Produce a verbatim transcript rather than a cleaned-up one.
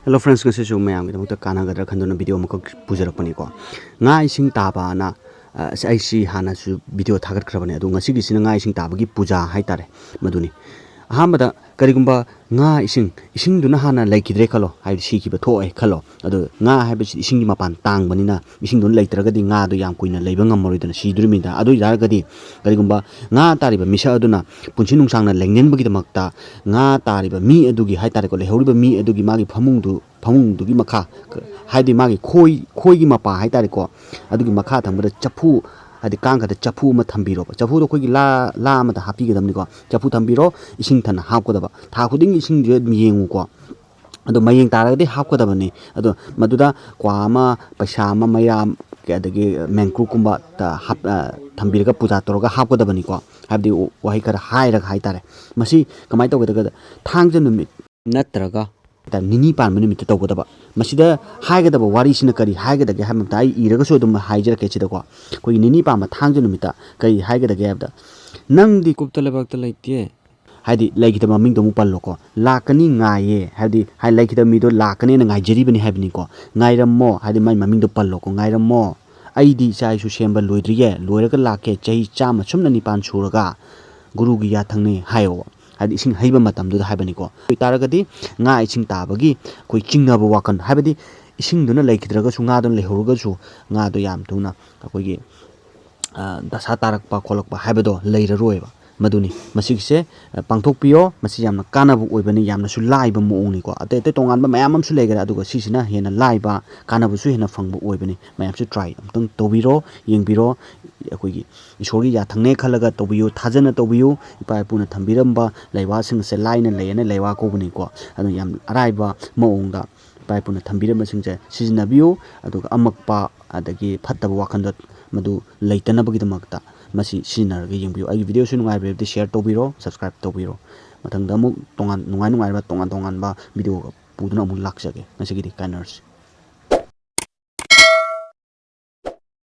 Hello friends, ꯉꯁꯤꯁꯨ ꯃꯌꯥꯝꯒꯤꯗꯃꯛꯇ ꯀꯥꯟꯅꯒꯗ꯭ꯔꯥ ꯈꯟꯗꯨꯅ video ꯑꯃꯈꯛ ꯄꯨꯖꯔꯛꯄꯅꯤꯀꯣ꯫ ꯉꯥ ꯏꯁꯤꯡ ꯇꯥꯕꯅ, ꯑ, ꯑꯩ ꯁꯤ ꯍꯥꯟꯅꯁꯨ video ꯊꯥꯒꯠꯈ꯭ꯔꯕꯅꯦ, ꯑꯗꯣ ꯉꯁꯤꯒꯤꯁꯤꯅ ꯉꯥ ꯏꯁꯤꯡ ꯇꯥꯕꯒꯤ ꯄꯨꯖꯥ ꯍꯥꯏꯇꯥꯔꯦ, ꯃꯗꯨꯅꯤ꯫ ꯑꯍꯥꯟꯕꯗ ꯀꯔꯤꯒꯨꯝꯕ ꯉꯥ ꯏꯁꯤꯡ, ꯏꯁꯤꯡꯗꯨꯅ ꯍꯥꯟꯅ ꯂꯩꯈꯤꯗ꯭ꯔꯦ ꯈꯜꯂꯣ, ꯍꯥꯏꯕꯗꯤ ꯁꯤꯈꯤꯕ ꯊꯣꯛꯑꯦ ꯈꯜꯂꯣ, ꯑꯗꯣ ꯉꯥ ꯍꯥꯏꯕꯁꯤ ꯏꯁꯤꯡꯒꯤ ꯃꯄꯥꯟ ꯇꯥꯡꯕꯅꯤꯅ ꯏꯁꯤꯡꯗꯨꯅ ꯂꯩꯇ꯭ꯔꯒꯗꯤ ꯉꯥꯗꯣ ꯌꯥꯝ ꯀꯨꯏꯅ ꯂꯩꯕ ꯉꯝꯃꯔꯣꯏꯗꯅ, ꯁꯤꯗꯣꯔꯤꯕꯅꯤꯗ꯫ ꯑꯗꯨ ꯑꯣꯏꯇꯥꯔꯒꯗꯤ ꯀꯔꯤꯒꯨꯝꯕ ꯉꯥ ꯇꯥꯔꯤꯕ ꯃꯤꯁꯛ ꯑꯗꯨꯅ ꯄꯨꯟꯁꯤ ꯅꯨꯡꯁꯥꯡꯅ ꯂꯩꯅꯤꯡꯕꯒꯤꯗꯃꯛꯇ ꯉꯥ ꯇꯥꯔꯤꯕ ꯃꯤ ꯑꯗꯨꯒꯤ ꯍꯥꯏꯇꯥꯔꯦꯀꯣ, ꯂꯩꯍꯧꯔꯤꯕ ꯃꯤ ꯑꯗꯨꯒꯤ ꯃꯥꯒꯤ ꯐꯃꯨꯡꯗꯨ, ꯐꯃꯨꯡꯗꯨꯒꯤ ꯃꯈꯥ, ꯍꯥꯏꯗꯤ ꯃꯥꯒꯤ ꯈꯣꯏ, ꯈꯣꯏꯒꯤ ꯃꯄꯥ ꯍꯥꯏꯇꯥꯔꯦꯀꯣ, ꯑꯗꯨꯒꯤ ꯃꯈꯥ ꯊꯪꯕꯗ ꯆꯐꯨ, ꯍꯥꯏꯗꯤ ꯀꯥꯡꯈꯗ ꯆꯐꯨ ꯑꯃ ꯊꯝꯕꯤꯔꯣꯕ꯫ ꯆꯐꯨꯗꯣ ꯑꯩꯈꯣꯏꯒꯤ ꯂꯥ, ꯂꯥ ꯑꯃꯗ ꯍꯥꯞꯄꯤꯒꯗꯕꯅꯤꯀꯣ꯫ ꯆꯐꯨ ꯊꯝꯕꯤꯔꯣ, ꯏꯁꯤꯡ ꯊꯟꯅ ꯍꯥꯞꯀꯗꯕ꯫ ꯊꯥ ꯈꯨꯗꯤꯡꯒꯤ ꯏꯁꯤꯡꯁꯦ ꯑꯗꯨꯝ ꯌꯦꯡꯉꯨꯀꯣ꯫ ꯑꯗꯣ ꯃꯌꯦꯡ ꯇꯥꯔꯒꯗꯤ ꯍꯥꯞꯀꯗꯕꯅꯤ꯫ ꯑꯗꯣ ꯃꯗꯨꯗ ꯀ꯭ꯋꯥ ꯑꯃ, ꯄꯩꯁꯥ ꯑꯃ, ꯃꯩꯔꯥ, ꯑꯗꯒꯤ ꯃꯦꯡꯀ꯭ꯔꯨꯛꯀꯨꯝꯕ ꯇ-, ꯍꯥꯞ-, ꯑ, ꯊꯝꯕꯤꯔꯒ ꯄꯨꯖꯥ ꯇꯧꯔꯒ ꯍꯥꯞꯀꯗꯕꯅꯤꯀꯣ꯫ ꯍꯥꯏꯕꯗꯤ ꯋꯥꯍꯩ ꯈꯔ ꯍꯥꯏꯔꯒ ꯍꯥꯏꯇꯥꯔꯦ꯫ ꯃꯁꯤ ꯀꯃꯥꯏꯅ ꯇꯧꯒꯗꯒꯦꯗ, ꯊꯥꯡꯖ ꯅꯨꯃꯤꯠ ꯅꯠꯇ꯭ꯔꯒ ꯅꯤꯅꯤ ꯄꯥꯟꯕ ꯅꯨꯃꯤꯠꯇ ꯇꯧꯒꯗꯕ꯫ ꯃꯁꯤꯗ ꯍꯥꯏꯒꯗꯕ ꯋꯥꯔꯤꯁꯤꯅ ꯀꯔꯤ ꯍꯥꯏꯒꯗꯒꯦ ꯍꯥꯏꯕ ꯃꯇꯝꯗ ꯑꯩ ꯏꯔꯒꯁꯨ ꯑꯗꯨꯝ ꯍꯥꯏꯖꯔꯛꯀꯦ ꯁꯤꯗꯀꯣ꯫ ꯑꯩꯈꯣꯏꯒꯤ ꯅꯤꯅꯤ ꯄꯥꯟꯕ ꯊꯥꯡꯖ ꯅꯨꯃꯤꯠꯇ ꯀꯔꯤ ꯍꯥꯏꯒꯗꯒꯦ ꯍꯥꯏꯕꯗ, "ꯅꯪꯗꯤ ꯀꯨꯞꯇ ꯂꯩꯕꯥꯛꯇ ꯂꯩꯇꯦ"꯫ ꯍꯥꯏꯗꯤ ꯂꯩꯈꯤꯗꯕ ꯃꯃꯤꯡꯗꯣ ꯑꯃꯨꯛ ꯄꯜꯂꯣꯀꯣ꯫ "ꯂꯥꯛꯀꯅꯤ, ꯉꯥꯏꯌꯦ", ꯍꯥꯏꯕꯗꯤ ꯍꯥꯏ ꯂꯩꯈꯤꯗꯕ ꯃꯤꯗꯣ ꯂꯥꯛꯀꯅꯦꯅ ꯉꯥꯏꯖꯔꯤꯕꯅꯤ ꯍꯥꯏꯕꯅꯤꯀꯣ꯫ "ꯉꯥꯏꯔꯝꯃꯣ", ꯍꯥꯏꯗꯤ ꯃꯥꯏ ꯃꯃꯤꯡꯗꯣ ꯄꯜꯂꯣꯀꯣ꯫ "ꯉꯥꯏꯔꯝꯃꯣ, ꯑꯩꯗꯤ ꯏꯆꯥ ꯏꯁꯨ ꯁꯦꯝꯕ ꯂꯣꯏꯗ꯭ꯔꯤꯌꯦ, ꯂꯣꯏꯔꯒ ꯂꯥꯛꯀꯦ, ꯆꯍꯤ ꯆꯥꯝꯃ ꯁꯨꯝꯅ ꯅꯤꯄꯥꯟ ꯁꯨꯔꯒ ꯒꯨꯔꯨꯒꯤ ꯌꯥꯊꯪꯅꯤ" ꯍꯥꯏꯌꯣꯕ꯫ ꯍꯥꯏꯗꯤ ꯏꯁꯤꯡ ꯍꯩꯕ ꯃꯇꯝꯗꯨꯗ ꯍꯥꯏꯕꯅꯤꯀꯣ꯫ ꯑꯗꯨ ꯑꯣꯏꯇꯥꯔꯒꯗꯤ ꯉꯥ ꯏꯁꯤꯡ ꯇꯥꯕꯒꯤ ꯑꯩꯈꯣꯏ ꯆꯤꯡꯅꯕ ꯋꯥꯈꯜ, ꯍꯥꯏꯕꯗꯤ ꯏꯁꯤꯡꯗꯨꯅ ꯂꯩꯈꯤꯗ꯭ꯔꯒꯁꯨ, ꯉꯥꯗꯨꯅ ꯂꯩꯍꯧꯔꯒꯁꯨ, ꯉꯥꯗꯣ ꯌꯥꯝ ꯊꯨꯅ ꯑꯩꯈꯣꯏꯒꯤ, ꯑ, ꯗꯁꯥ ꯇꯥꯔꯛꯄ ꯈꯣꯠꯂꯛꯄ ꯍꯥꯏꯕꯗꯣ ꯂꯩꯔꯔꯣꯏꯕ꯫ ꯃꯗꯨꯅꯤ ꯃꯁꯤꯒꯤꯁꯦ, ꯑ, ꯄꯥꯡꯊꯣꯛꯄꯤꯌꯣ꯫ ꯃꯁꯤ ꯌꯥꯝꯅ ꯀꯥꯟꯅꯕ ꯑꯣꯏꯕꯅꯤ, ꯌꯥꯝꯅꯁꯨ ꯂꯥꯏꯕ ꯃꯑꯣꯡꯅꯤꯀꯣ꯫ ꯑꯇꯩ ꯑꯇꯩ ꯇꯣꯉꯥꯟꯕ ꯃꯌꯥꯝ ꯑꯃꯁꯨ ꯂꯩꯈꯔꯦ, ꯑꯗꯨꯒ ꯁꯤꯁꯤꯅ ꯍꯦꯟꯅ ꯂꯥꯏꯕ, ꯀꯥꯟꯅꯕꯁꯨ ꯍꯦꯟꯅ ꯐꯪꯕ ꯑꯣꯏꯕꯅꯤ꯫ ꯃꯌꯥꯝꯁꯨ try ꯑꯃꯨꯛꯇꯪ ꯇꯧꯕꯤꯔꯣ, ꯌꯦꯡꯕꯤꯔꯣ꯫ ꯑꯩꯈꯣꯏꯒꯤ ꯏꯁꯣꯔꯒꯤ ꯌꯥꯊꯪꯅꯦ ꯈꯜꯂꯒ ꯇꯧꯕꯤꯌꯨ, ꯊꯥꯖꯅ ꯇꯧꯕꯤꯌꯨ꯫ ꯏꯄꯥ ꯏꯄꯨꯅ ꯊꯝꯕꯤꯔꯝꯕ ꯂꯩꯋꯥꯁꯤꯡꯁꯦ ꯂꯥꯏꯅ ꯂꯩꯌꯦꯅ ꯂꯩꯋꯥ ꯀꯧꯕꯅꯤꯀꯣ꯫ ꯑꯗꯨꯅ ꯌꯥꯝ ꯑꯔꯥꯏꯕ ꯃꯑꯣꯡꯗ ꯏꯄꯥ ꯏꯄꯨꯅ ꯊꯝꯕꯤꯔꯝꯕꯁꯤꯡꯁꯦ ꯁꯤꯖꯤꯟꯅꯕꯤꯌꯨ꯫ ꯑꯗꯨꯒ ꯑꯃꯛꯄ ꯑꯗꯒꯤ ꯐꯠꯇꯕ ꯋꯥꯈꯜꯗ ꯃꯗꯨ ꯂꯩꯇꯅꯕꯒꯤꯗꯃꯛꯇ ꯃꯁꯤ ꯁꯤꯖꯤꯟꯅꯔꯒ ꯌꯦꯡꯕꯤꯌꯨ꯫ ꯑꯩꯒꯤ videoꯁꯤ ꯅꯨꯡꯉꯥꯏꯕꯤꯔꯕꯗꯤ share ꯇꯧꯕꯤꯔꯣ, subscribe ꯇꯧꯕꯤꯔꯣ꯫ ꯃꯊꯪꯗ ꯑꯃꯨꯛ ꯇꯣꯉꯥꯟ, ꯅꯨꯡꯉꯥꯏ ꯅꯨꯡꯉꯥꯏꯔꯕ ꯇꯣꯉꯥꯟ ꯇꯣꯉꯥꯟꯕ videoꯒ ꯄꯨꯗꯨꯅ ꯑꯃꯨꯛ ꯂꯥꯛꯆꯒꯦ꯫ ꯉꯁꯤꯒꯤꯗꯤ ꯀꯥꯏꯅꯔꯁꯤ꯫